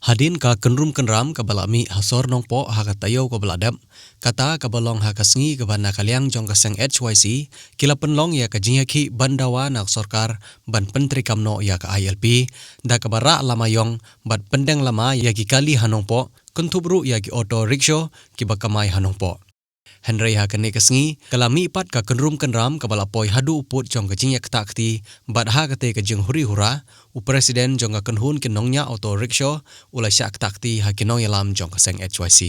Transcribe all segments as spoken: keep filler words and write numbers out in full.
Hadien ka kynrum kynram kaba la mih ha sor Nongpoh ha ka taïew kaba la dep, kata kaba long ha ka sngi kaba na ka liang jong ka seng H Y C ki la pynlong ïa ka jingïakhih ban dawa na ka sorkar ban pyntreikam noh ïa ka I L P da kaba rah lama ïong bad pyndeng lama ïa ki kali ha Nongpoh, kynthup ruh ïa ki auto rickshaw kiba kamai ha Nongpoh. Hynrei ha kane ka sngi ka la mih pat ka kynrum kynram kaba la poi haduh u pud jong ka jingïaktah kti, bad ha katei ka jinghuri hura u president jong ka kynhun ki nongñiah auto rickshaw u la shah ktah kti ha ki nongïalam jong ka seng H Y C.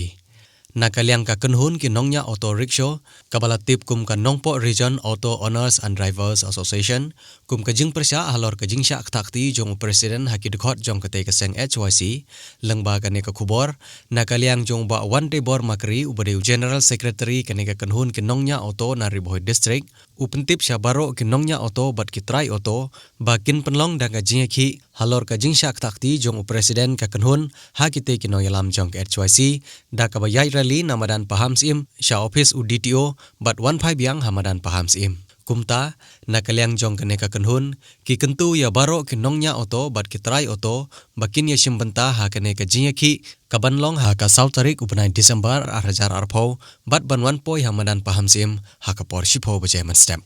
Na ka liang ka kynhun ki nongñiah auto rickshaw kaba la tip kum ka Nongpoh Region Auto Owners and Drivers Association, kum ka jingpyrshah halor ka jingshah ktah kti jong u president ha ki dkhot jong katei ka seng H Y C, lyngba kane ka khubor, na ka liang jong u Bah Wantebor Makri uba dei u General Secretary kane ka kynhun ki nongñiah auto na Ri Bhoi District, u pyntip sha baroh ki nongñiah auto bad ki trai auto ba kin pynlong da ka jingïakhih halor ka jingshah ktah kti jong u president ka kynhun ha kitei ki nongïalam jong ka H Y C, da kaba ïaid rally na madan Pahamsyiem sha ophis u D T O bad wan phai biang ha madan Pahamsyiem. Kumta, na ka liang jong kane ka kynhun, ki kyntu ïa baroh ki nongñiah auto bad ki trai auto ba kin ïashim bynta ha kane ka jingïakhih kaban long ha ka saw tarik u bnai December ar hajar arphew, bad ban wan poi ha madan Pahamsyiem ha ka por shiphew baje mynstep.